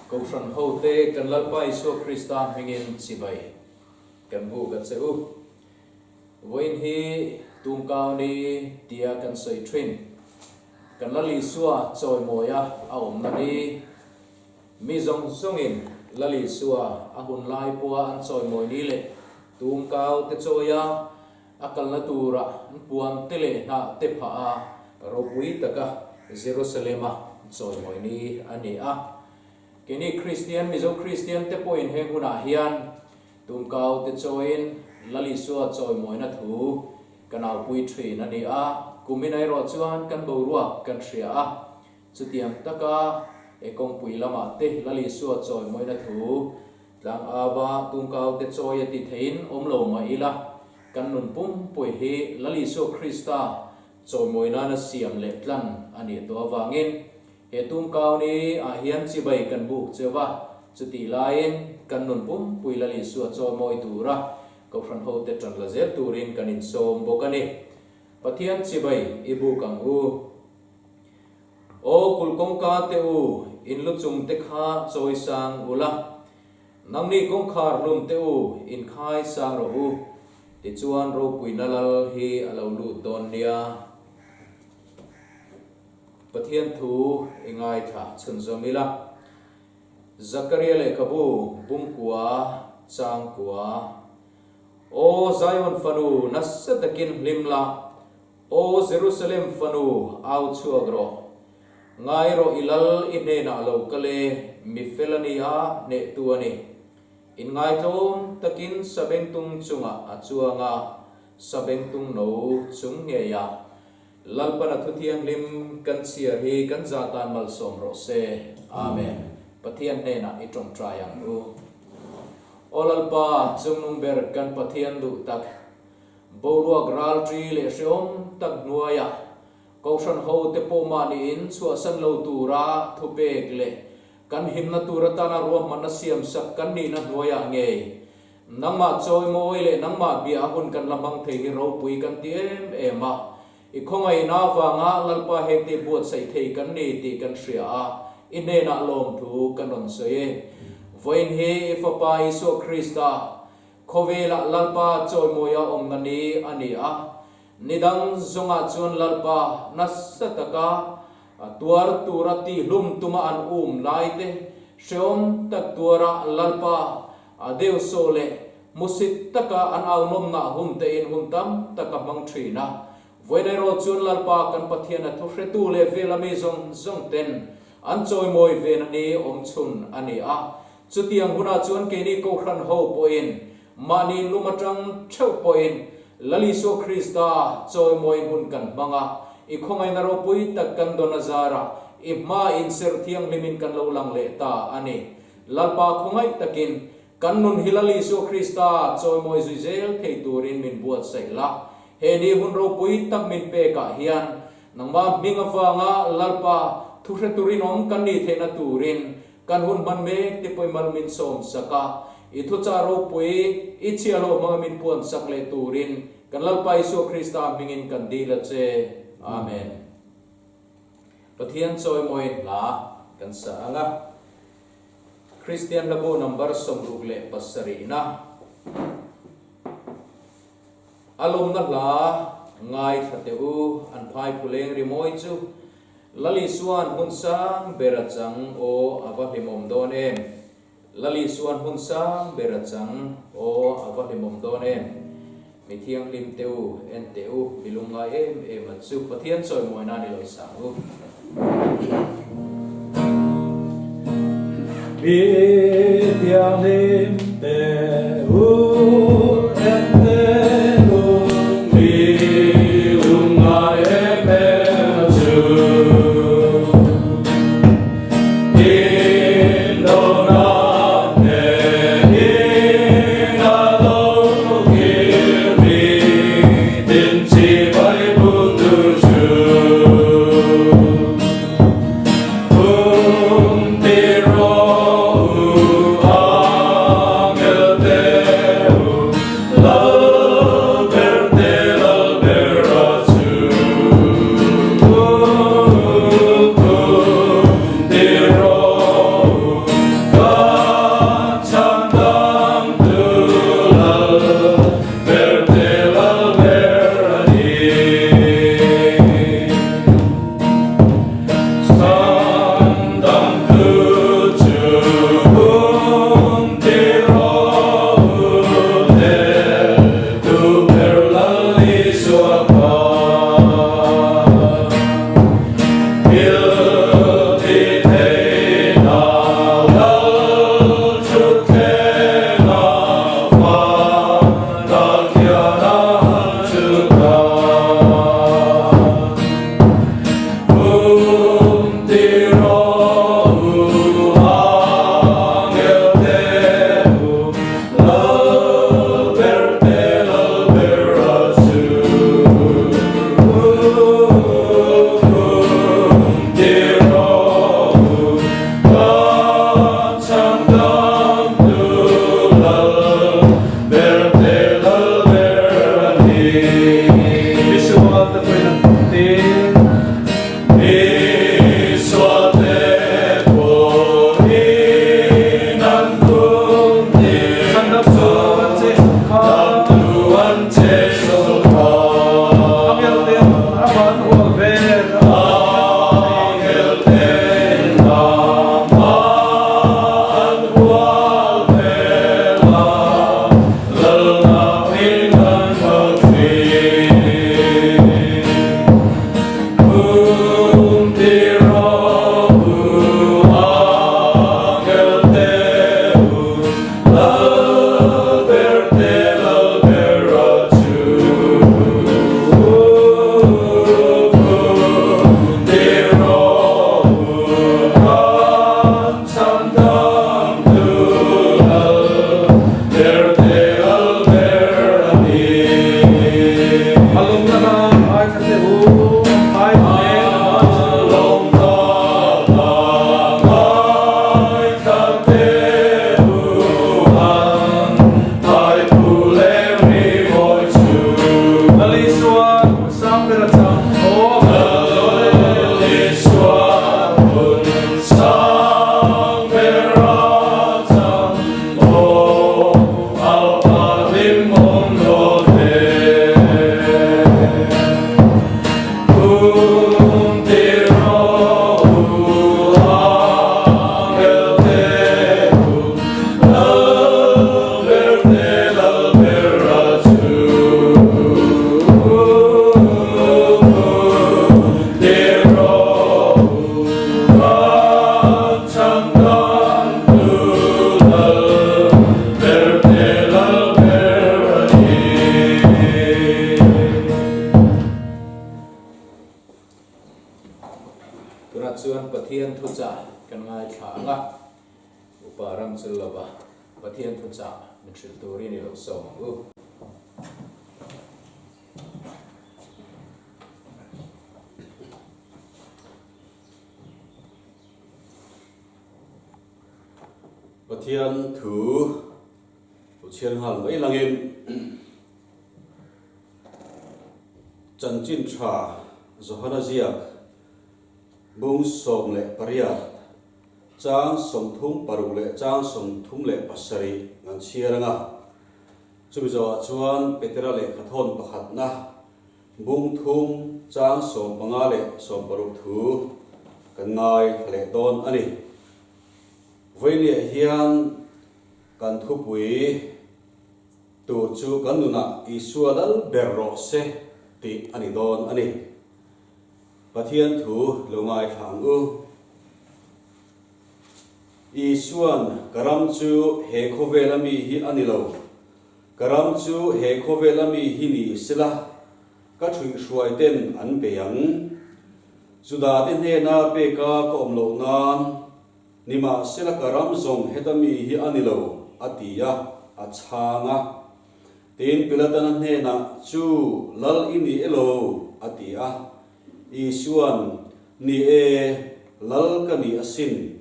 Kohhran hote kan Lalpa Isua Krista hmingin chibai kan buk a che u. Vawiin hi Tumkau ni tia kan sawi thin. Kan Lal Isua chawimawia a awmna ni. Mi zawng zawngin Lal Isua a hun lai pawha an chawimawi ni leh Tumkau te chawia A kalna tura an puan te leh hnah te phah a, ropui taka Jerusalem-a chawimawi ni a ni a. Keini Kristian, Mizo Kristian te pawhin heng hunah hian tumkau te chawiin Lal Isua chawimawina thu kan aupui thin a ni a. Kumin erawh chuan kan boruak kan hria a, chutiang taka e kawngpui lamah te Lal Isua chawimawina thu Tlang ava tungkau te chawi a ti theiin awm lo mah ila, kan nun pumpui hi Lal Isua Krista chawimawi nana siam leh tlan a nih tawh avangin he tungkau ni ah hian chibai kan buk cheu a, chutih laiin kan nun pumpui Lal Isua chawimawi tura Kohhran hote tan la zel turin kan insawm bawk a ni. Pathian chibai i buk ang u. Aw kulh kawngka te u, in lu chung te kha chawi sang u la, nangni kawngkhar hlum te u, in khai sang rawh u, tichuan ropuina lal hi a lo lut dawn nia. Pathian thu i ngaithla chhunzawm ila. Zakaria lehkhabu bungkua changkua. Aw Zion fanu nasa takin hlim la, Aw Jerusalem fanu, au chhuak rawh. Ngai rawh i lal i hnenah lo kal e, mi fel a ni a, hnehtu a ni. Inngaitlawm takin sabengtung chungah a chuang a, sabengtung no chung ngei a. Lalpan a thuthianghlim kan chhiar hi kan za tan malsawm rawh se. Amen. Pathian hnenah i tawngtai ang u. Aw Lalpa, chungnung ber kan Pathian duh tak, Boruak ralṭi leh hrehawm tak hnuaiah Kohhran hote pawh mahniin chhuahsan lo tura thupek leh kan himna tur atana ruahmanna siamsak kan nihna hnuaiah ngei nangmah chawimawi leh nangmah bia a hun kan la hmang thei hi ropui kan ti em em a. I khawngaihna avanga Lalpa hengte buatsaih thei kan ni tih kan hria a, i hnenah lawmthu kan rawn sawi e. Vawiin hi i Fapa Isua Krista Khawvelah Lalpa chawimawia awmna ni a ni a, ni dang zawngah chuan Lalpa nasa taka tuar tura tihlum tuma an um lai te, hrehawm tak tuara Lalpa deuhsawh leh hmusit taka an aunawmna hun tein hun tam tak a hmang thin a. Vawiin erawh chuan Lalpa kan Pathian a thuhretu leh vela mi zawng zawng ten an chawimawi vena ni awmchhun a ni a. Chutiang hunah chuan keini Kohhran ho pawhin mahni lum atang theuh pawhin Lal Isua Krista chawimawi hun kan hmang a, i khawngaihna ropui tak kan dawn a zarah i hma inserh thianghlimin kan lo lang leh ta a ni. Lalpa khawngaih takin kan nun hi Lal Isua Krista chawimawi zui zel thei turin min buatsaih la. He ni hun ropui tak min pekah hian nangmah hming avanga Lalpa thuhretu rinawm kan nih theihna turin Kan hun hman mek te pawh i mal min sawm sak a, i thuchah ropui i chhiah loh hmanga min puan sak leh turin kan Lalpa Isua Krista hmingin kan dil a che. Amen. Pathian chawimawi hla kan sa ang a. Kristian hlabu number 67 na. A lawmna hla ngaithla teh u, an phai phuleng rimawi chu Lal Isua'n hmun sang ber a chang aw a va hlimawm dawn em? Lal Isua'n hmun sang ber a chang aw a va hlimawm dawn em? Mi thianghlim teh u, en teh u, mi lungngai em em a chu Pathian chawimawi nan i lo sang u. Mi thianghlim teh u, en teh u, mi lungngai em em a chu. Indona hnehin a lo kir mi tin chibai buk tur chu. Upa Ramchallova Pathian thuchah min hrilh turin i lo sawm ang u. Pathian thu lo chhiar nghal mai langin Chanchin tha Johana ziak bung 18 chang 36 leh chang 37 kan chhiar ang a. Chumi zawhah chuan Petera lehkhathawn pakhatna Bung thum chang 15 leh 60 thu kan ngai thla leh dawn a ni. Vawinia hian kan thupui tur chu kan nunah Isua lal ber rawh se tih a ni dawn a ni. Pathian thu lo ngaithla ang u. Isuan ka ram chu he khawvela mi hi a ni lo. Ka ram chu he khawvela mi hi ni sela, ka ṭhuihhruai ten an bei ang. Judate hnena peka ka awm loh nan, nimahsela ka ram zawng heta mi hi a ni lo, a ti a, a chhang a. Tin, Pilatana hnenah, Chu, Lal i ni elo? a ti a. Isuan, Ni e, Lal ka ni asin.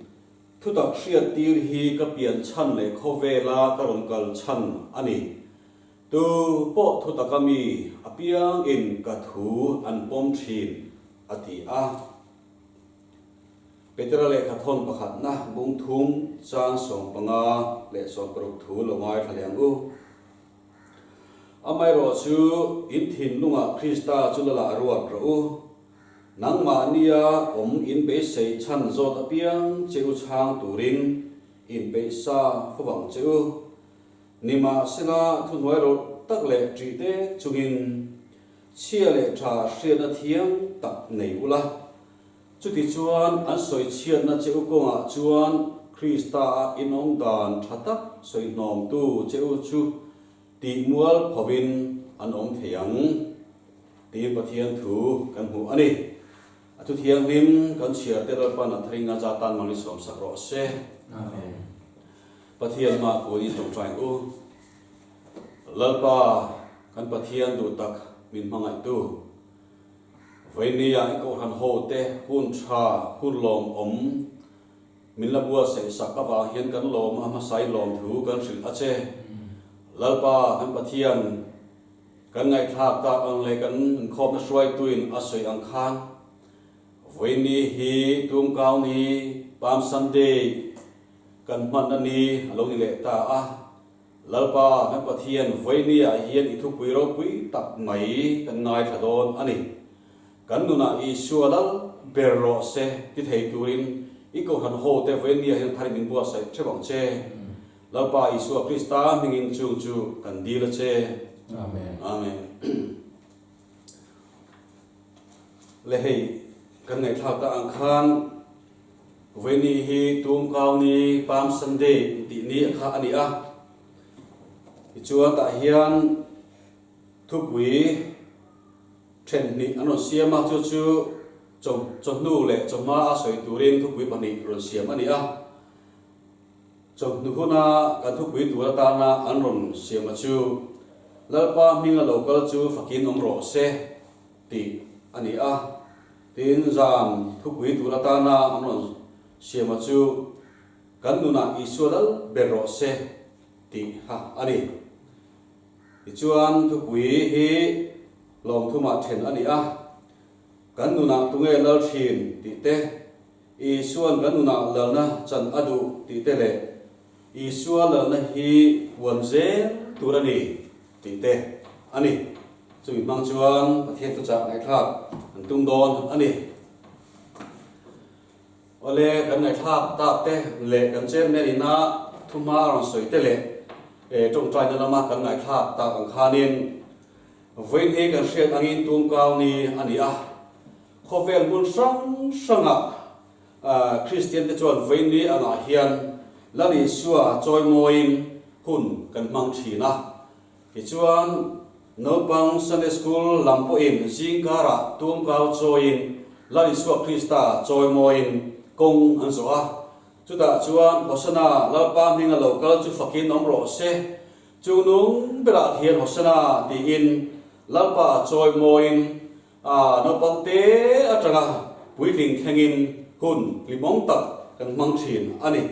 Thutak hriattir hi ka pian chhan leh khawvela ka rawn kal chhan a ni. Tu pawh thutaka mi apiangin ka thu an pawm thin, a ti a. Petera lehkhathawn pakhatna bung thum chang 15 leh 60 thu lo ngaithla leh ang u. Amaherawh chu in thinlungah Krista chu la lah ruat rawh u. Nangmahnia awm in beisei chhan zawt apiang che u chhang turin in peihsa fo vang che u. Nimahsela thuhnuai rawlh tak leh ṭih dek chungin chhia leh ṭha hriatna thiam tak nei ula. Chutichuan an sawi chhiatna che u kawngah chuan Krista-a inawm dan ṭha tak sawi hnawmtu che u chu tih mual phovin an awm thei ang. Tiin Pathian thu kan hmu a ni. A thu thianghlim kan chhiar te Lalpan a tharin a za tan mang i sawmsak rawh se. Amen. Pathian hma kuan i tawngtai u. Lalpa kan Pathian duh tak min hmangaihtu. Vawinia i kohhran ho te hun tha hun lawmawm min la buatsaih sak avang hian kan lawm a hmasa in lawm thu kan hrilh a che. Lalpa kan Pathian Kan ngaihthlak tak ang leh kan inkhawmna hruaituin a sawi ang khan Vawiini hi Tumkau ni, Palm Sunday, kan hmanna ni a lo ni leh ta a. Lalpa kan Pathian Vawiini ah hian i thupui ropui tak mai kan ngaithla dawn a ni. Kan nunah Isua lal ber rawh se ti thei turin i kohhran hote Vawiini ah hian thar in min buatsaih theuh ang che. Lalpa Isua Krista hmingin chung chu kan dil a che. Amen. Amen. Le hei kan ngaihthlak ta ang khan Vawiini hi Tumkau ni Palm Sunday tih ni a kha a ni a. Tichuan tah hian thupui then hnih an rawn siam a, chu chu chawhnu leh chawhma a sawi turin thupui pahnih rawn siam a ni a. Chawhnu huna kan thupui tur atana an rawn siama chu, Lalpa hminga lo kal chu fakin awm rawh se, tih a ni a. Tin, zan thupui tur atana an rawn siama chu, Kan nunah Isua lal ber rawh se, tih kha a ni. Tichuan, thupui hi lawmthumah then a ni a, Kan nunah tunge lal thin tih te, Isua'n kan nunah lalna chan a duh tih te leh Isua lalna hi huan zel tur a ni tih te a ni. Chumi hmang chuan Pathian thuchah ngaihthlak an tum dawn a ni. Awle, kan ngaihthlak tak te leh kan chairman ina thuhma a rawn sawi te leh tawngtaina lama kan ngaihthlak tak ang khanin vawiin hi kan hriat angin tumkau ni a ni a. Khawvel hmun hrang hrangah Kristiante chuan vawiini angah hian Lal Isua chawimawiin hun kan hmang thin a. Tichuan, naupang Sunday School lam pawhin zingkarah tumkau chawiin Lal Isua Krista chawimawiin kawng an zawh a. Chutah chuan Hosana, Lalpa hming a lo kal chu fakin awm rawh se, chu nung berah hian Hosana tiin Lalpa chawi mawiin a naupang te atanga puitling thlengin hun hlimawm tak kan hmang thin a ni.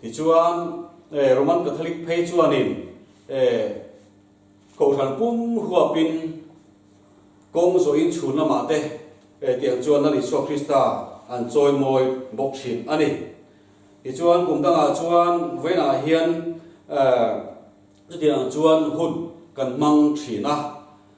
Tichuan Roman Catholic phei chuanin Kohhran pum huapin kawng zawhin chhun lamah te tiang chuan Lal Isua Krista an chawimawi bawk thin a ni. Tichuan kum dangah chuan vawiinah hian chutiang chuan hun kan hmang thin a.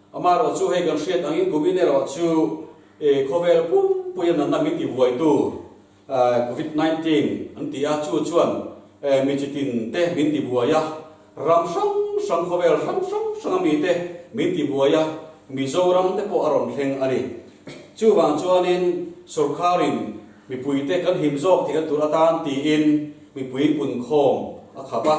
Amaherawh chu hei kan hriat angin kumin erawh chu khawvel pumpuia natna min tibuaitu Covid 19 an ti a, chu chuan mi chi tin te min ti buai a, ram hrang hrang khawvel hrang hrang hrang a mi te min ti buai a, Mizoram te pawh a rawn thleng a ni. Chuvang chuanin sorkarin mipui te kan him zawk theihna tur atan tiin mipui punkhawm a khap a,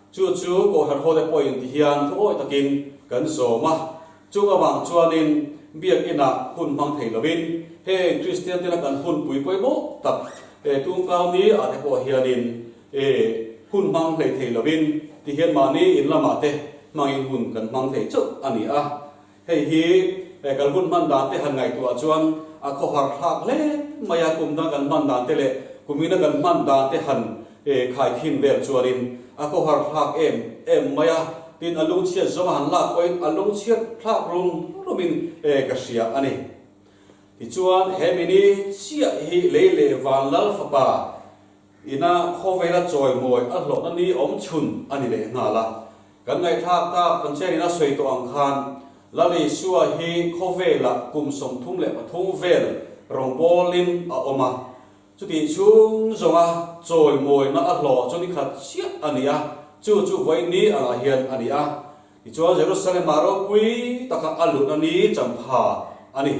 chu chu Kohhran ho te pawhin ti hian thuawi takin kan zawm a, Chung avang chuanin Biakinah hun hmang thei lovin heng Kristian tena kan hunpui pawimawh tak tungkau ni ah te pawh hianin hun hmang hlei thei lovin ti hian mahni in lamah te hmangin hun kan hmang thei chauh a ni a. Hei hi kan hun hman dan te han ngaihtuah chuan a khawhar thlak hle mai a, kum dang kan hman dan te leh kumina kan hman dan te han khaikhin vel chuanin a khawhar thlak em em mai a. Tin, a lungchhiat zawng a han lak pawhin a lungchhiat thlak rum rumin ka hria a ni. Tichuan, he mini chiah hi lei leh van lal fapa ina khawvela chawimawi a hlawhna ni awm chhun a ni leh nghal a. Kan ngaihthlak tak kan chianin a sawi tawh ang khan Lal Isua hi khawvelah kum 33 vel rawngbawlin a awm a. Chutih chhung zawnga chawimawina a hlawh chu ni khat chiah a ni a, chu chu vawi ni angah hian a ni a. Tichuan Jerusalem-ah ropui taka a luhna ni champha a ni.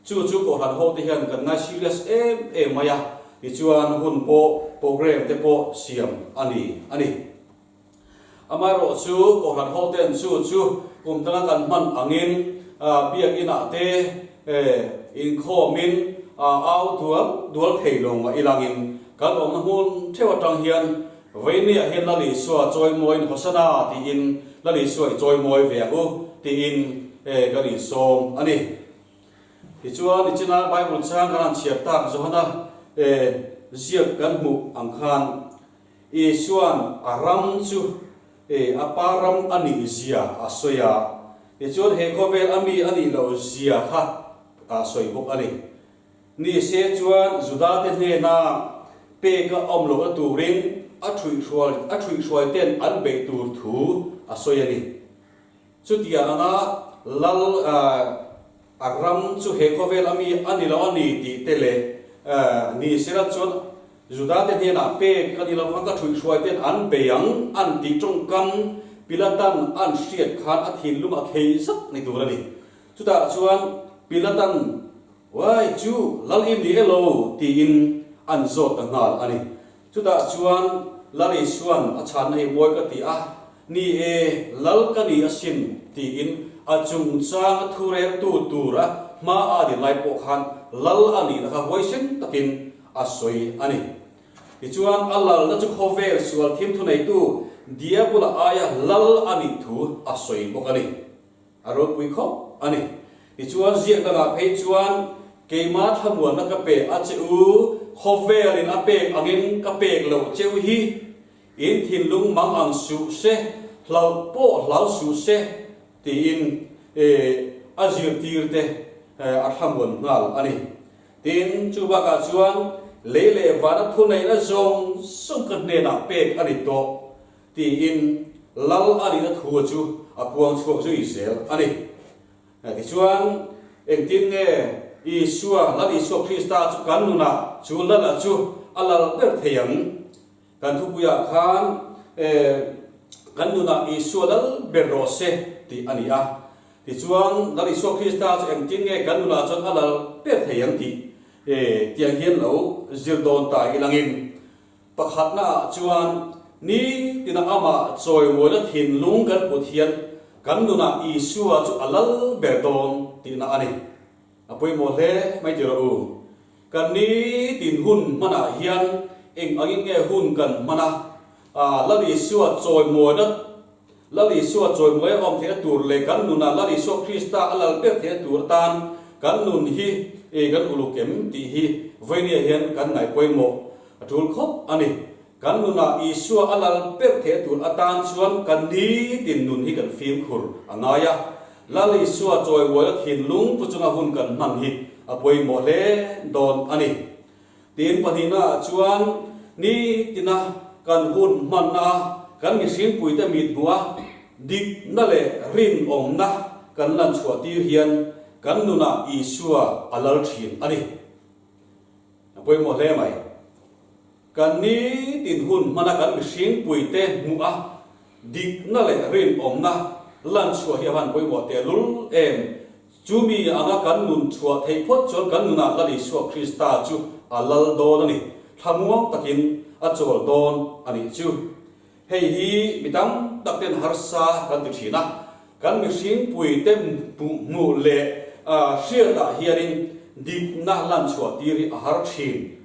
Chu chu Kohhran hote hian kan ngai serious em em mai a, tichuan hun pawh programme te pawh siam a ni a ni. Amaherawh chu Kohhran hoten chu chu kum danga kan hman angin biakinah te inkhawmin au dual dual thei lo mah ilangin kan awmna hmun theuh atang hian Vawinia hian Lal Isua chawimawiin Hosana tiin Lal Isua i chawimawi ve ang u tiin kan insawm a ni. Tichuan nichina Bible chang kan han chhiar tak Johana ziak kan hmuh ang khan Isua'n a ram chu a Pa ram a nih zia a sawi a, tichuan he khawvel a mi a nih loh zia kha a sawi bawk a ni. Ni se chuan Judate hnena pek a awm lohna turin a ṭhuihhruai a ṭhuihhruaite'n an beih tur thu a sawi a ni. Chutiang anga Lal a ram chu he khawvel a mi a ni lo a ni tih te leh ni sela chuan Judate hnenah pek a ni lo va, ka ṭhuihhruaite'n an bei ang an tih ṭawngkam Pilatan an hriat khan a thinlung a khei zak ni tur a ni. Chutah chuan Pilatan, Uai chu Lal i ni elo? tiin an zawt ta nghal a ni. Chutah chuan Lal Isua'n a chhanna hi mawi ka ti a, Ni e, Lal ka ni asin, tiin a chungchanga thureltu tura hma a din lai pawh khan Lal a nihna kha huaisen takin a sawi a ni. Tichuan, a lalna chu khawvel sual thim thuneitu Diabula aia Lal a nih thu a sawi bawk a ni. A ropui khawp a ni. Tichuan ziak dangah phei chuan, Keima thlamuanna ka pe a che u, khawvelin a pek angin ka pek loh che u hi, in thinlung mang ang suh se, hlauh pawh hlau suh se, tiin a zirtirte a thlamuan nghal a ni. Tin, chu bakah chuan lei leh vana thuneihna zawng zawng ka hnenah pek a ni tawh. Tiin Lal a nihna thu chu a puang chhuak zui zel a ni. Tichuan, engtin nge Isua, Lal Isua Krista chu kan nunah chu Lala chu a lal ber thei ang? Kan thupuiah khan kan nunah Isua lal ber rawh se tih a ni a. Tichuan, Lal Isua Krista chu engtin nge kan nunah chuan a lal ber thei ang tih tiang hian lo zir dawn ta ilangin Pakhatnaah chuan nitina amah chawimawina thinlung kan put hian kan nunah Isua chu a lal ber dawn tihna a ni. A pawimawh hle mai ti rawh u. Kan nitin hun hmanah hian Eng angin nge hun kan hman a, Lal Isua chawimawina Lal Isua chawimawi a awm theihna tur leh kan nunah Lal Isua Krista a lal ber theihna tur atan kan nun hi kan uluk em tih hi vawinia hian kan ngaih pawimawh a tul khawp a ni. Kan nunah Isua a lal ber theihna tur atan chuan kan nitin nun hi kan fimkhur a ngai a. Lal Isua chawimawina thinlung pu chunga hun kan hman hi a pawimawh hle dawn a ni. Tin, pahnihnaah chuan nitina kan hun hmanna kan mihringpuite mit hmuha dikna leh rinawmna kan lan chhuah tir hian kan nunah Isua a lal thin a ni. A pawimawh hle mai. Kan nitin hun hmana kan mihringpuite hmuha dikna leh rinawmna lan chhuah hi a van pawimawh tehlul em? Chumi anga kan nun chhuah theih phawt chuan kan nunah Lal Isua Krista chu a lal dawn a ni. Thlamuang takin a chawl dawn a nih chu. Hei hi mi tam tak ten harsa kan ti thin a, kan mihring puite hmuh leh hriatah hianin dikna lan chhuah tir hi a har thin.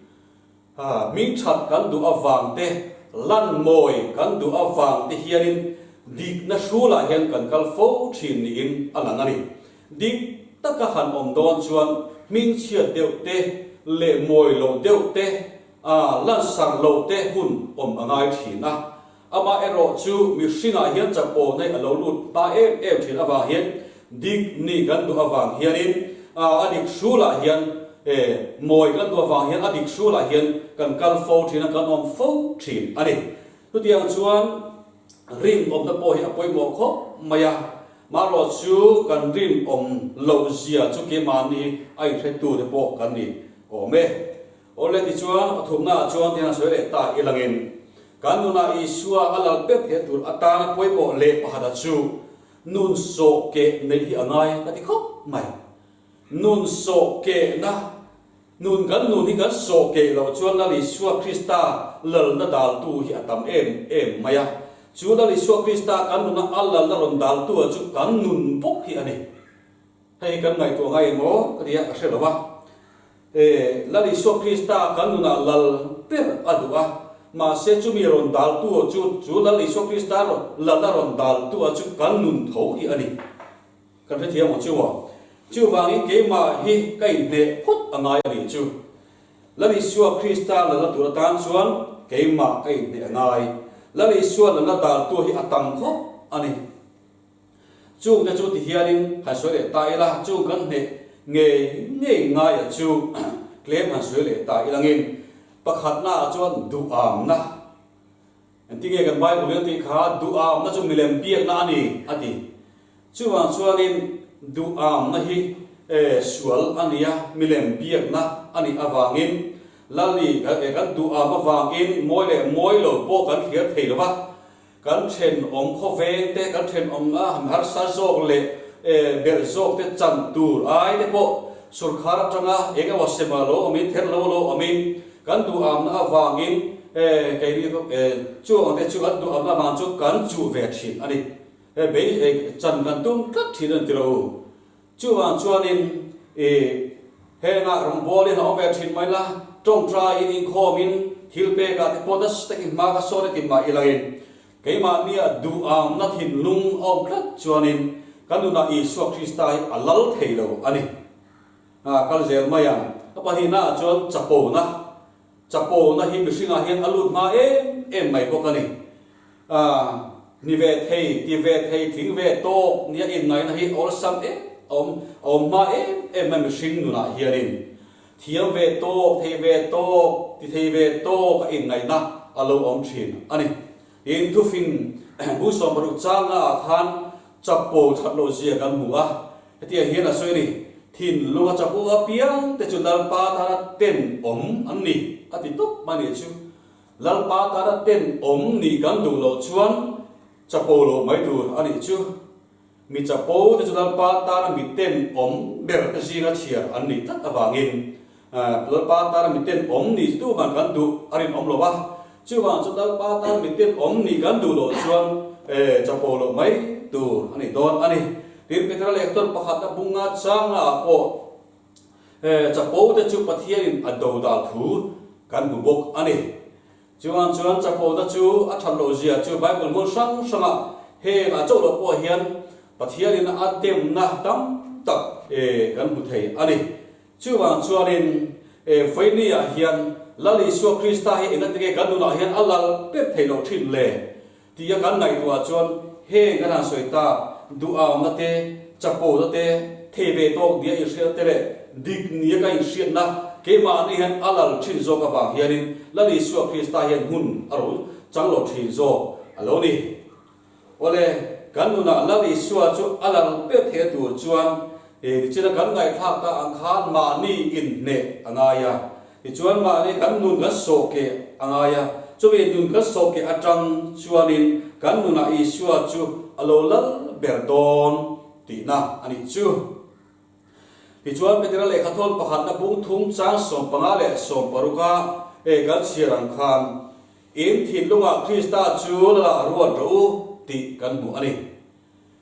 Hmingthat kan duh avang te, lan mawi kan duh avang te hianin dikna hrulah hian kan kal fo thin niin a lang a ni. Dik taka han awm dawn chuan hmingchhiat deuh te leh mawi loh deuh te, lansarh loh te hun awm a ngai thin a. Amah erawh chu mihringah hian chapawh neih a lo lut hma em em thin avang hian dik nih kan duh avang hianin a dik hrulah hian mawi kan duh avang hian a dik hrulah hian kan kal fo thin a, kan awm fo thin a ni. Chutiang chuan rinawmna pawh hi a pawimawh khawp mai a, marawh chu kan rinawm loh zia chu keimahni a inhretute pawh kan ni awm e. Awle tichuan a pathumnaah chuan tihian a sawi leh ta ilangin kan nunah Isua a lal pek theih tur atana pawimawh leh pakhata chu nun sawh keh neih hi a ngai ka ti khawp mai. Nun sawh kehna, nun kan nun hi kan sawh keh loh chuan Lal Isua Krista lalna daltu hi a tam em em mai a. Chu Lal Isua Krista kan nuna a lalna rawn daltu ah chu kan nun bawk hi a ni. Hei hi kan ngaihtuah ngai em aw ka ti a, ka hre lo va. E, Lal Isua Krista kan nunah lal ber a duh a, mahse chumi rawn daltu chu, chu Lal Isua Krista lal a rawn daltu a chu kan nun tho hi a ni. Kan hrethiam ang chu aw. Chuvangin keimah hi ka inhneh phawt a ngai a nih chu. Lal Isua Krista lalna tur atan chuan keimah ka inhneh a ngai. Lal Isua lalna daltu hi a tam khawp a ni. Chungte chu ti hianin han sawi leh ta ila, chung kan hneh ngei ngei ngaia chu tlem han sawi leh ta ilangin pakhatnaah chuan duhamna, engtinge kan Bible in a tih kha, duhamna chu milem biakna a ni a ti. Chuvang chuanin duhamna hi sual a nia, milem biakna a nih avangin Lali kan duham avangin mawi leh mawi lo pawh kan thlir thei lo va, Kan thenawm khawveng te, kan thenawm a han harsa zawk leh berh zawk te chan tur ai te pawh sorkar atanga eng emaw sema lo awmin, ther lo lo awmin kan duhamna avangin keini chu ang te chu kan duhamna avang chu kan chuh ve thin a ni. Bei chan kan tum tlat thin a ni tilo u. Chuvang chuanin i hengah rawngbawlin a awm ve thin mai la, tawngtaiin inkhawmin thil pekah te pawh nasa takin hma ka sawn e ti mah ilangin keimahnia duhamna thinlung a awm tlat chuanin kan nunah Isua Krista hi a lal thei lo a ni. A kal zel mai ang. A pahnihnaah chuan chapona. Chapona hi mihringah hian a lut hma em em mai bawk a ni. A, ni ve thei, ti ve thei, tling ve tawk nia inngaihna hi awlsam em a awm, a awm hma em em mai mihring nunah hianin. Thiam ve tawk, thei ve tawk, ti thei ve tawk a inngaihna a lo awm thin a ni. Tin, thufing bu 60 changna ah khan chapo that loh zia kan hmu a, hetiang hian a sawi a ni, Thinlung a chapo apiang te chu Lalpa tana tenawm an ni, a ti tawp mai nih chu. Lalpa tana tenawm nih kan duh loh chuan chapo loh mai tur a nih chu. Mi chapo te chu Lalpa tana mi tenawm ber te zinga chhiar an nih tlat avangin Lalpa tana mi tenawm nih chu tuman kan duh a rinawm lo va. Chuvang chu Lalpa tana mi tenawm nih kan duh loh chuan chapo loh mai tur a ni dawn a ni. Tin, Petera lehkhathawr pakhatna bunga changna ah pawh He chapo te chu Pathianin a dodal thu kan hmu bawk a ni. Chuvang chuan chapona chu a that loh zia chu Bible hmun hrang hrangah heng ah chauh loh pawh hian Pathianin a demna tam tak kan hmu thei a ni. Chuvang chuanin Vaini ah hian Lal Isua Krista hi engatinge kan nunah hian a lal ber thei loh thin le? Tia kan ngaihtuah chuan heng kan han sawi tak duhauhna te, chapona te, thei ve tawk nia inhriatna te leh dik nia ka inhriatna keimahni hian a lal thin zawk avang hianin Lal Isua Krista hian hmun a ro chang lo thin zawk a lo ni. Awle, kan nunah Lal Isua chu a lal ber theih tur chuan nichina kan ngaihthlak ta ang khan mahni inhneh a ngai a. Tichuan mahni kan nun kan sawhkeh a ngai a, chumi nun kan sawhkeh atang chuanin kan nunah Isua chu a lo lal ber dawn tihna a nih chu. Tichuan Petera lehkhathawn pakhatna bung thum chang 15 leh 16 a kan chhiar ang khan, In thinlungah Krista chu la ruat rawh u tih kan hmu a ni.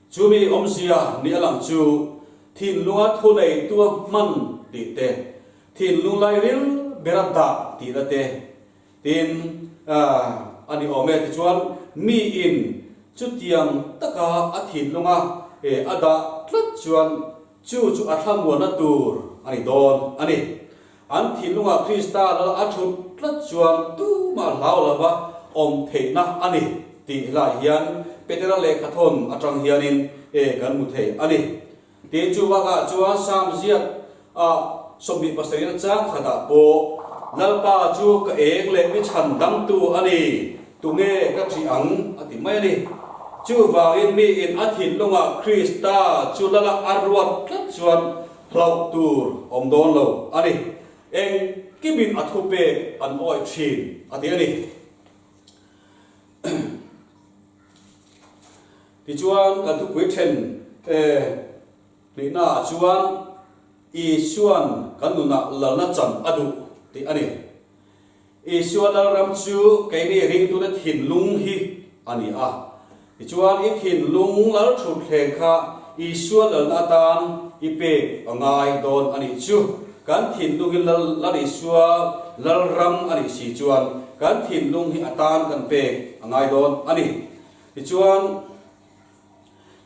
Chumi awmzia ni a lang chu thinlunga thuneitua hman tih te, thinlung lairil bera dah tihna te, tin a ni awm e. Tichuan miin chutiang taka a thinlunga a dah tlat chuan chu chu a thlamuanna tur a ni dawn a ni. An thinlungah Krista lal a thut tlat chuan tumah hlau lova awm theihna a ni tih lai hian Petera lehkhathawn atang hianin e kan hmu thei a ni. Tin, chu bakah chuan Sam ziak ah 27 na chang khatah pawh Lalpa chu ka eng leh mi chhan dangtu a ni, tunge ka ṭih ang a ti mai a ni. Chuvangin miin a thinlungah Krista chu lala a ruat tlat chuan Hlauh tur awm dawn lo a ni. Engkimin a thupek an awih thin a ti a ni. Tichuan kan thupui then hnihnaah chuan Isuan kan nunah lalna chan a duh tih a ni. Isua Lalram chu keini ringtute thinlung hi a ni a. Tichuan, i thinlung lal thutthleng kha Isua lalna atan i pek a ngai dawn a nih chu. Kan thinlung hi Lal Isua Lalram a nih si chuan kan thinlung hi atan kan pek a ngai dawn a ni. Tichuan,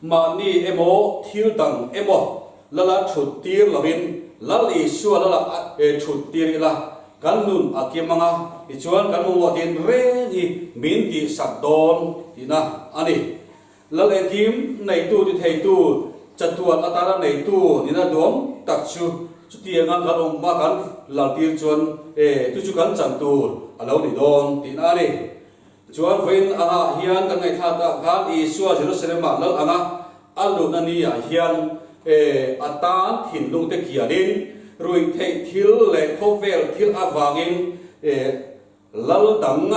Mahni emaw thil dang emaw lala thut tir lovin Lal Isua lala thut tir ila kan nun a kim ang a, tichuan kan mamawh tin reng hi min tihsak dawn tihna a ni. Lal engkim neitu ti theitu, chatuan atana neitu nina duam tak chu chutianga kan awm hma kan lal tir chuan chu chu kan chan tur a lo ni dawn tihna a ni. Chuan vawiin angah hian kan ngaihthlak ah khan Isua Jerusalem-ah lal anga a luhna ni ah hian a tan thinlung te kianin ruih theih thil leh khawvel thil avangin lal dang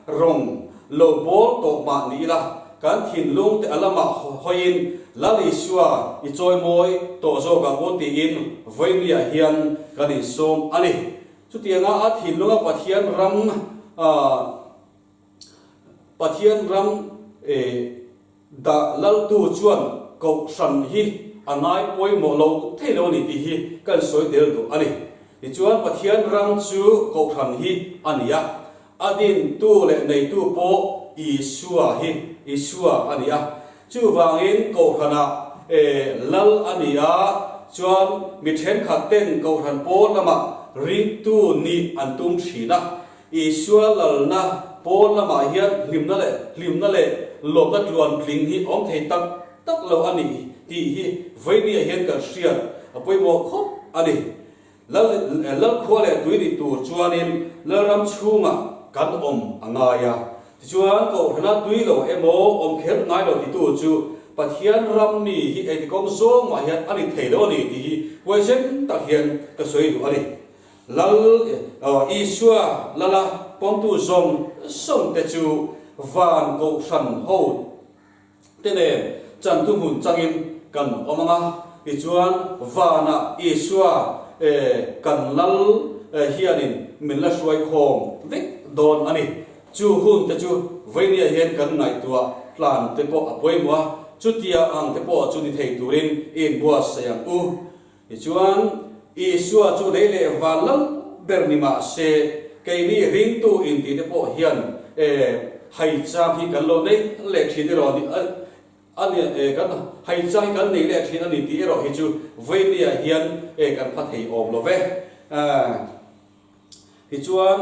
rawng lo bawl tawh mah ni ila kan thinlung te a lamah hawiin Lal Isua i chawimawi tawh zawk ang u tiin vawiin ni ah hian kan insawm a ni. Chutianga a thinlunga Pathian ram Pathian ram dah laltu chuan kohhran hi a ngai pawimawh lo thei lo a ni tih hi ka insawi tel duh a ni. Tichuan Pathian ram chu kohhran hi a ni a, a dintu leh neitu pawh Isua hi Isua a ni a. Chuvangin kohhranah lal a ni a, chuan mi thenkhat ten kohhran pawl lamah ringtu nih an tum thin a. Isua lalna pawl lamah hian hlimna leh hlimna leh lawmna tluan tling hi awm thei tak tak lo a ni tih hi vawinia hian kan hriat a pawimawh khawp a ni. Lal Lalkhua leh tui ni tur chuanin Lalram chhungah kan awm a ngai a. Tichuan, Kohhrana tui lo emaw awm kher ngai lo titu chu Pathian ram mi hi engti kawng zawng mah hian a ni thei lo a ni tih hi huaisen tak hian ka sawi duh a ni. Lal Isua Lala pawmtu zawng zawng te chu van Kohhran ho te nen chantu hmun changin kan awm ang a, tichuan vanah Isua kan Lal hianin min la hruai khawm vek dawn a ni. Chu hun te chu vawinia hian kan ngaihtuah tlan te pawh a pawimawh a, chutia ang te pawh chu ni thei turin i inbuatsaih ang u. Tichuan, Isua chu lei leh van lal ber ni mah se, Keini ringtu intih te pawh hian hai chang hi kan lo nei leh thin erawh a ni a ni kan hai chang hi kan nei leh thin a ni tih erawh hi chu vawinia hian kan pha thei awm lo ve. Tichuan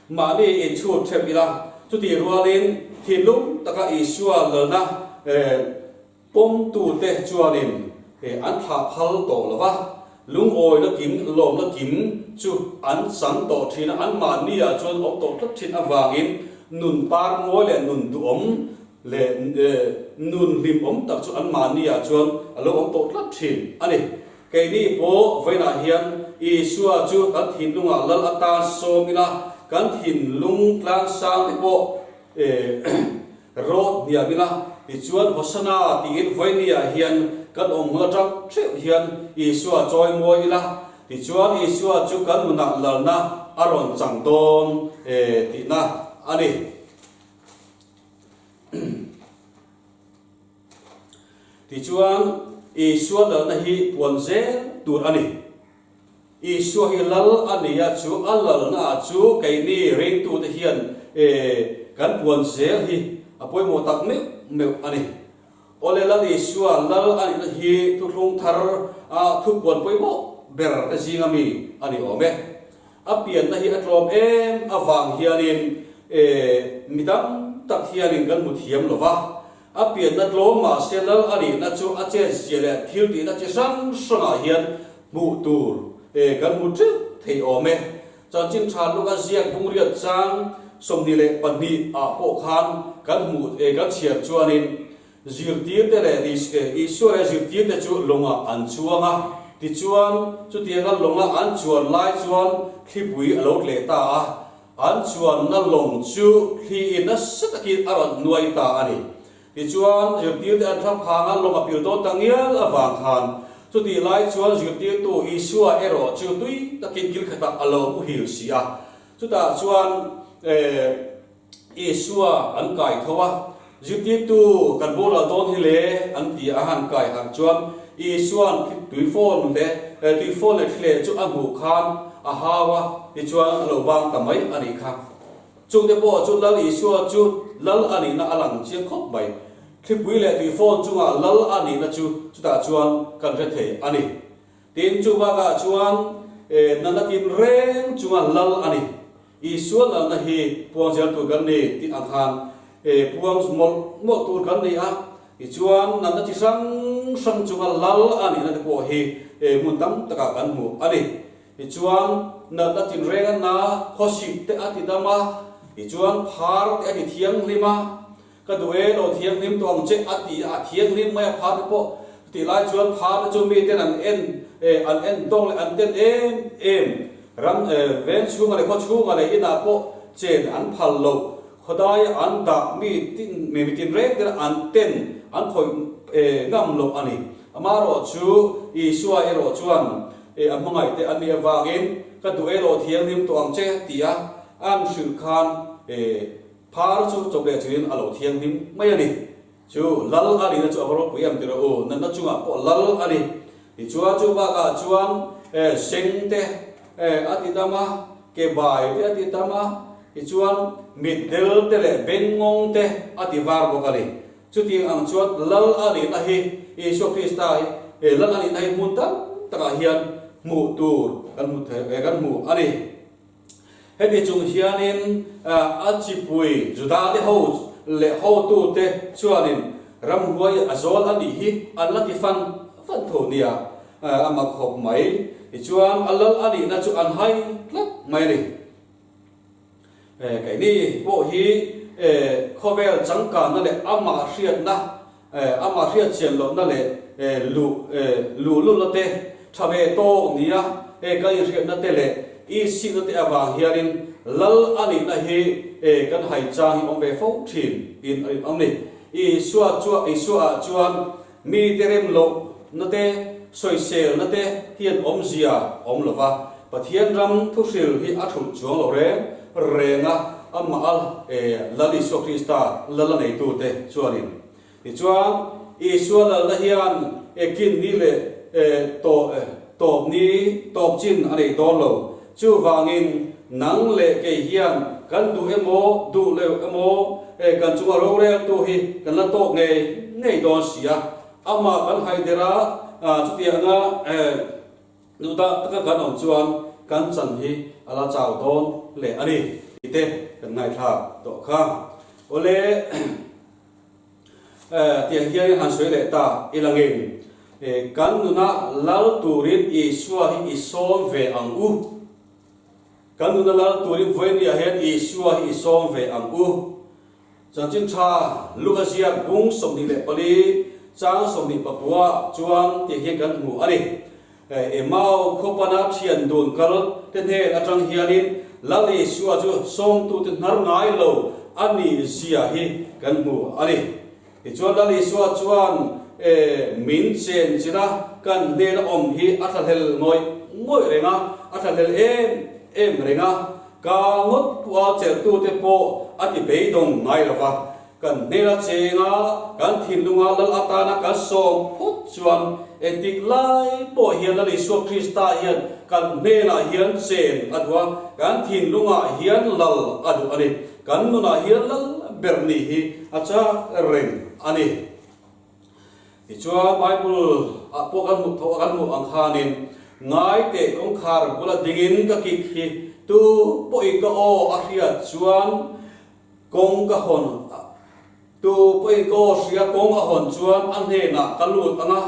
Mahni inchhut ṭheuh ila, chutih rualin thinlung taka Isua lalna pawmtute chuanin an thlah phal tawh lo va, lungawina kim, lawmna kim chu an chang tawh ṭhin a, anmahniah chuan awm tawh tlat ṭhin avangin nun par mawi leh nun duhawm leh nun hlimawm tak chu anmahniah chuan a lo awm tawh tlat ṭhin a ni. Keini pawh vawiinah hian Isua chu kan thinlungah lal atan sawm ila, kan thinlung tlangsang te pawh rawt hniam ila, tichuan Hosana tiin vawiiniah hian kan awm hmun atang theuh hian Isua chawi mawi ila, tichuan Isua chu kan nunah lalna a rawn chang dawn tihna a ni. Tichuan, Isua lalna hi puan zel tur a ni. Isua hi lal a ni a, chu a lalna chu keini ringtute hian kan puan zel hi a pawimawh tak meuh meuh a ni. Awle Lal Isua lal a nihna hi thuthlung thar a thupuan pawimawh ber te zinga mi a ni awm e. A pianna hi a tlawm em avang hianin mi tam tak hianin kan hmu thiam lo va. A pianna tlawm mahse lal a nihna chu a chetzia leh thil tihna chi hrang hrangah hian hmuh tur kan hmu teuh thei awm e. Chanchin tha luk a ziak bungriat chang 22 ah pawh khan kan hmuh kan chhiar chuanin zirtirte leh Isua leh zirtirte chu lawngah an chuang a, tichuan chutianga lawnga an chuan lai chuan thlipui a lo tleh ta a. An chuanna lawng chu thliin nasa takin a rawn nuai ta a ni. Tichuan, zirtirte an thla phang a, lawng a pil dawn ta ngial avang khan chutih lai chuan zirtirtu Isua erawh chu tui takin kil khatah a lo muhil si a. Chutah chuan Isua an kai tho a, Zirtirtu kan boral dawn hi le an ti a, a han kai harh chuan Isua'n tuifawn leh tuifawn leh thleh chu a hmuh khan a hau a, tichuan a lo bang ta mai a nih kha. Chungte pawh chu Lal Isua chu Lal a nihna a lang chiang khawp mai. Thlipui leh tuifawn chungah Lal a nihna chu chutah chuan kan hre thei a ni. Tin, chu bakah chuan natna tinreng chunga Lal a ni. Isua lalna hi puang zel tur kan ni tih ang khan puang mawlh mawlh tur kan ni a, tichuan natna chi hrang hrang chunga lal a nihna te pawh hi hmun tam takah kan hmu a ni. Tichuan natna tinreng a na, khawsik te a ti dam a, tichuan phar te a ti thianghlim a, Ka duh e, lo thianghlim tawh ang che, a ti a, a thianghlim mai a phate pawh. Chutih lai chuan phate chu miten an en eh an en tawng leh an ten em em. Ram eh veng chhunga leh khaw chhunga leh inah pawh chen an phal lo. Khawdaia an dah mi tin mi mitin reng ten an ten an khawih eh ngam loh a ni. Amaherawh chu Isua erawh chuan eh a hmangaih te an nih avangin ka duh e, lo thianghlim tawh ang che, ti a an hrilh khan eh Phar chu chawp leh chuin a lo thianghlim mai a ni. Chu lal a nihna chu a va ropui em ti rawh u, natna chungah pawh lal a ni. Tichuan chu bakah chuan seng te a ti tam a, ke bai te a ti tam a, tichuan mitdel te leh bengngawng te a ti var bawk a ni. Chutiang ang chuan lal a nihna hi Isua Krista hi lal a nihna hi hmun tam takah hian hmuh tur kan hmu thei kan hmu a ni. Hemi chung hianin a chipui Judate ho leh hotute chuanin ramhuai a zawl a nih hi an la ti fan fan tho nia, a mak khawp mai. Tichuan a lal a nihna chu an hai tlat mai a ni. Keini pawh hi khawvel changkanna leh amah hriatna Amah hriatchian lohna leh luh luhlulna te, tha ve tawk nia kan inhriatna te leh isikna te avang hianin Lal a nihna hi kan hai chang hi awm ve fo thin in a rinawm ni. Isua chuan Isua ah chuan mite rem lohna te, sawiselna te hian awmzia awm lo va, Pathian ram thuhril hi a thulh chuang lo reng reng a, amah a Lal Isua Krista Lal a neitute chuanin. Tichuan, Isua Lalna hian kin ni leh tawh. tawp ni tawp chin a nei dawn lo. Chuvangin nang leh kei hian kan duh emaw duh lo emaw kan chunga roreltu hi kan la tawk ngei ngei dawn si a. Amah kan haider a, chutianga Duhdah taka kan awm chuan kan chan hi a la chau dawn leh a ni tih te kan ngaihthlak tawh kha. Awle tiang hian han sawi leh ta i langin kan nuna lal turin Isua hi i sawm ve ang u. Kan nuna lal turin vawinia hian Isua hi i sawm ve ang u. Chanchin tha Luka ziak bung 24 chang 24 chuan tih hi kan hmu a ni. Emau khawpana thian dun kal te hnen atang hianin Lal Isua chu sawmtute hnar ngai lo a nih zia hi kan hmu a ni. Tichuan Lal Isua chuan min chen chin a, kan hnena awm hi a thlahlel ngawih ngawih reng a, a thlahlel em em reng a. Ka ngawt pawha chelhtute pawh a ti beidawng ngai lo va, kan hnena chenga kan thinlunga lal atana kan sawm phawt chuan engtik lai pawh hian Lal Isua Krista hian kan hnenah hian chen a duh a, kan thinlungah hian lal a duh a ni. Kan nunah hian lal ber nih hi a chak reng a ni. Tichuan Bible ah pawh kan hmuh tho a, kan hmuh ang khanin, Ngai teh kawngkhar bula dingin ka kik hi tu pawhin ka aw a hriat chuan kawng ka hawn tu pawhin ka aw hria kawng a hawn chuan a hnenah ka lut ang a,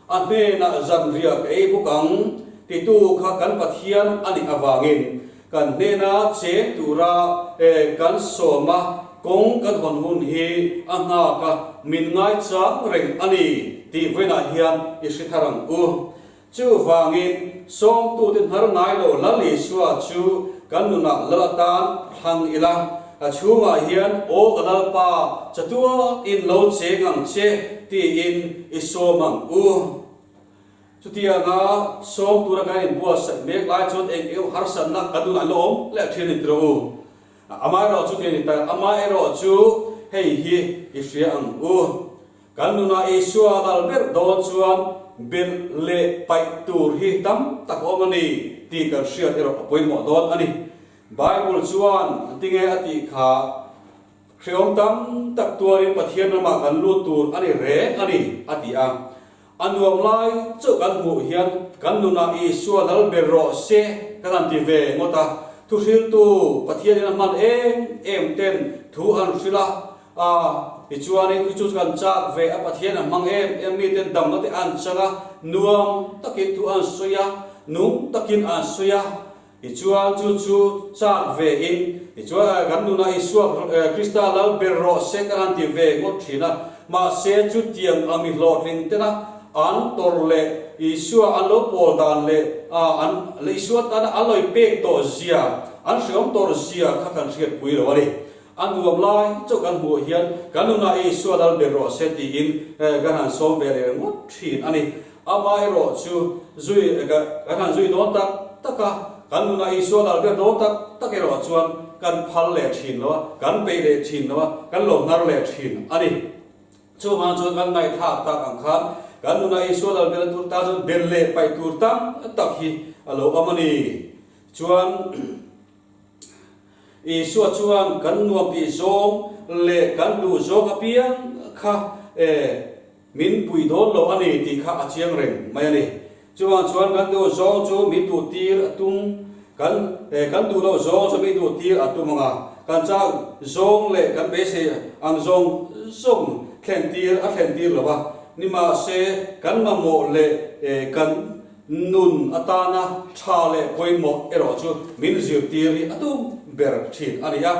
a hnenah zanriah ka ei bawk ang titu kha kan Pathian a nih avangin Kan hnena cheng tura kan sawm a, kawng kan hawn hun hi a nghak a, min ngaichang reng a ni tih vawiinah hian i hre thar ang u. Chuvangin, sawmtute hnar ngai lo Lal Isua chu kan nunah lal atan thlang ila, a chhungah hian Aw ka Lalpa, chatuakin lo cheng ang che tiin i sawm ang u. Chutianga sawm tura kan inbuatsaih mek lai chuan eng eng harsatna kan nunah la awm leh thin a ni tiraw u. Amaherawh chu ti a ni ta, amaherawh chu hei hi i hria ang u. Kan nunah Isua lal ber dawn chuan belh leh paih tur hi tam tak a awm a ni tih kan hriat erawh a pawimawh dawn a ni. Bible chuan tinge a tih kha Hreawm tam tak tuarin Pathian ramah kan lut tur a ni reng a ni, a ti a. A nuam lai chauh kan hmuh hian kan nunah Isua lal ber rawh se kan han ti ve ngawt a. Thuhriltu Pathianin a hman em em ten thu an hrilh a, a tichuanin khi chu kan chak ve a, Pathian a hmang em em mi ten damna te an chang a, nuam takin thu an sawi a, nung takin an sawi a. Tichuan chu chu chak ve in, tichuan kan nunah Isua Krista lal ber rawh se kan han ti ve ngawt thin a, mahse chutiang a mi hlawhtling tena an tawrh leh Isua an lo pawl dan leh an Isua tana an lo pek tawh zia, an hreawm tawrh zia kha kan hriatpui lo a ni. A nuam lai chauh kan hmuh hian kan nunah Isua lal ber rawh se tiin kan han sawm ve leh ngawt thin a ni. Amaherawh chu zui kan han zui dawn tak tak a, kan nunah Isua lal ber dawn tak tak erawh chuan kan phal leh thin lo a, kan peih leh thin lo a, kan lo hnar leh thin a ni. Chuvang chuan kan ngaihthlak tak ang khan kan nunah Isua lal ber tur tan chuan bel leh paih tur tam tak hi a lo awm a ni. Chuan Isua chuan kan nuam tih zawng leh kan duh zawng apiang kha e Min pui dawn lo a ni tih kha a chiang reng mai a ni. Chuvang chuan kan duh zawng chu min duh tir a tum, kan kan duh loh zawng chu min duh tir a tum ang a, kan chak zawng leh kan beisei ang zawng zawng thlen tir a thlen tir lo a, nimahse kan mamawh leh kan nun atana tha leh pawimawh erawh chu min zirtir hi a tum ber thin a ni a.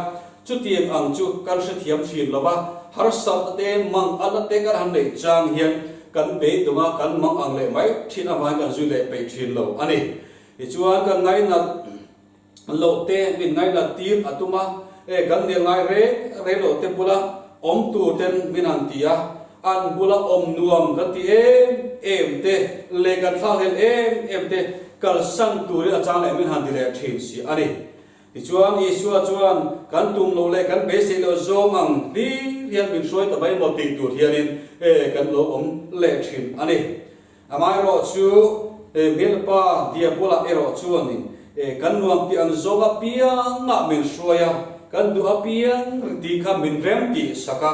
Chutiang ang chu kan hrethiam thin lo va, harsatna te, mang anna te kan han neih chang hian kan beitung a, kan mang ang leh mai thin avangin kan zui leh peih thin lo a ni. Tichuan kan ngainat loh te min ngainat tir a tum a, e kan nel ngai reng reng loh te bula awm tur ten min han ti a, an bula awm nuam kan ti em em te leh kan thlakhlel em em te kalsan turin a chang leh min han ti leh thin si a ni. Tichuan, Isua chuan kan tum loh leh kan beisei loh zawng ang hlir hian min hruai ta mai maw tih tur hianin kan lo awm leh thin a ni. Amaherawh chu Hmelpa Diabola erawh chuanin kan nuam tih ang zawng apiangah min hruai a, kan duh apiang tih kha min rem tih sak a,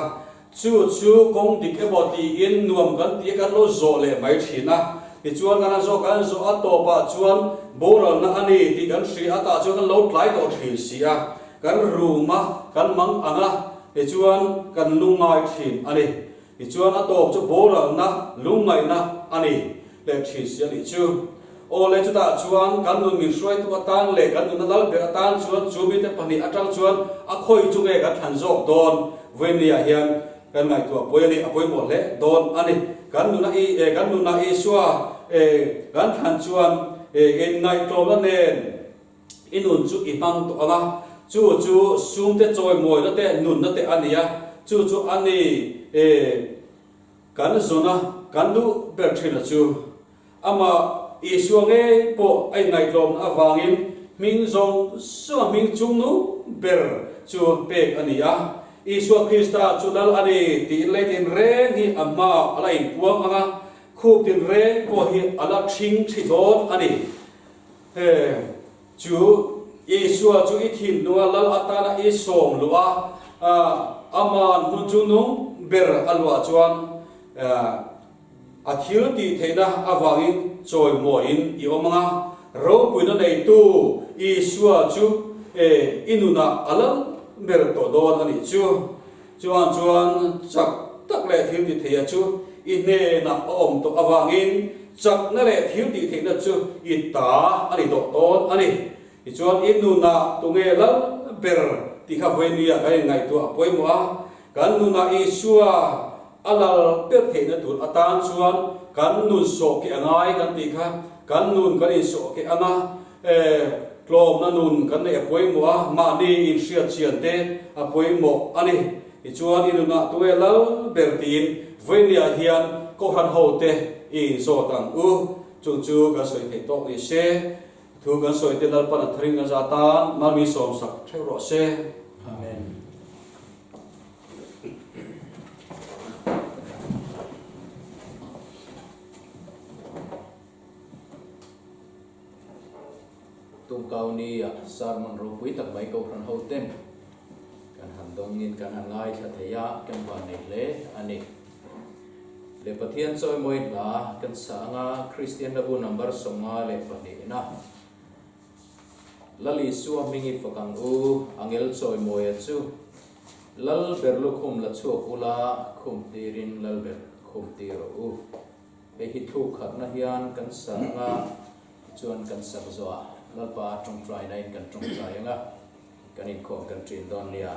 chu chu kawng dik emaw tiin nuam kan tih a kan lo zawh leh mai thin a. Tichuan kan a zawh kan zawh a tawpah chuan boralna a ni tih kan hria a, tah chuan kan lo tlai tawh thin si a, kan rum a, kan mang ang a, tichuan kan lungngai thin a ni. Tichuan a tawp chu boralna, lungngaihna a ni leh thin si a nih chu. Aw le, chutah chuan kan nun min hruaitu atan leh kan nunna lal ber atan chuan chu mite pahnih atang chuan a khawi chu nge kan thlan zawk dawn? Vawinia hian kan ngaihtuah pawi a ni, a pawimawh hle dawn a ni. Kan nuna i eh kan nunah Isua eh kan thlan chuan eh inngaihtlawmna nen I nun chu i hmang tawh ang a, chu chu sumte chawimawina te nunna te a ni a, chu chu a ni e kan zawna kan duh ber thin a chu. Amah Isua ngei pawh a inngaihtlawmna avangin hming zawng zawnga hming chungnung ber chu pek a ni a. Isua Krista chu Lal a ni tiin lei tinreng hi a hmaah a la inpuang ang a, khup tinreng pawh hi a la ṭhing ṭhi dawn a ni. He chu Isua chu i thinlunga lal atana i sawm luh a, aman hmun chu nung ber a luah chuan a thil tih theihna avangin chawimawiin i awm ang a, ropuina neitu Isua chu i nunah a lal ber tawh dawn a nih chu. Chuan chuan chak tak leh thil ti theia chu i hnenah a awm tawh avangin chakna leh thil tih theihna chu i ta a ni tawh dawn a ni. Tichuan i nunah tunge lal ber tih kha vawinia kan inngaihtuah a pawimawh a, kan nunah Isua a lal ber theihna tur atan chuan kan nun sawhkeh a ngai kan tih kha kan nun kan insawhkeh ang a, Tlawmna nun kan neih a pawimawh a, mahni inhriat chian te a pawimawh a ni. Tichuan i nunah tunge lal ber tiin vawinia hian Kohhran hote i inzawt ang u. Chung chu kan sawi theih tawk ni se. Thu kan sawi te Lalpan a tharin kan za tan mal min sawmsak theuh rawh se. Amen. Tumkau-nia sermon ropui tak mai Kohhran hoten kan han dawngin kan han ngaithla thei a, kan van nei hle a ni. Le Pathian chawimawi hla kan sa anga Kristian hlabu number 52 na Lal Isua hming i fak ang u, angel chawimawia chu Lal ber lukhum la chhuak ula khum tirin Lal ber khum tir rawh u. Hei hi thluk khatna hian kan sa anga tichuan kan sak zawh a, Lalpa tawngtaina in kan tawngtai anga kan inkhawm kan ṭin dawn nia.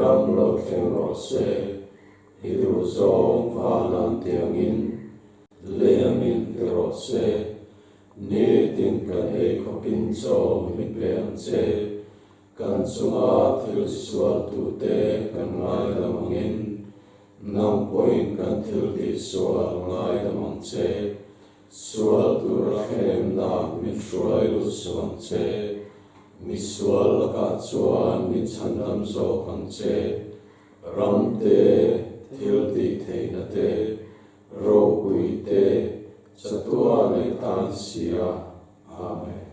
ram lo thleng rawh se, i duh zawng van an tiangin lei angin ti rawh se. Nitin kan ei khawpin chaw min pe ang che, kan chunga thil tisual tute kan ngaidam angin nang pawhin kan thil tihsual ngaidam ang che. Sual tura thlemna min hruai lut suh ang che, misual lakah chuan min chhandam zawk ang che, ram te, thil tih theihna te, ropui te, chatuan ei tan sia. Amen.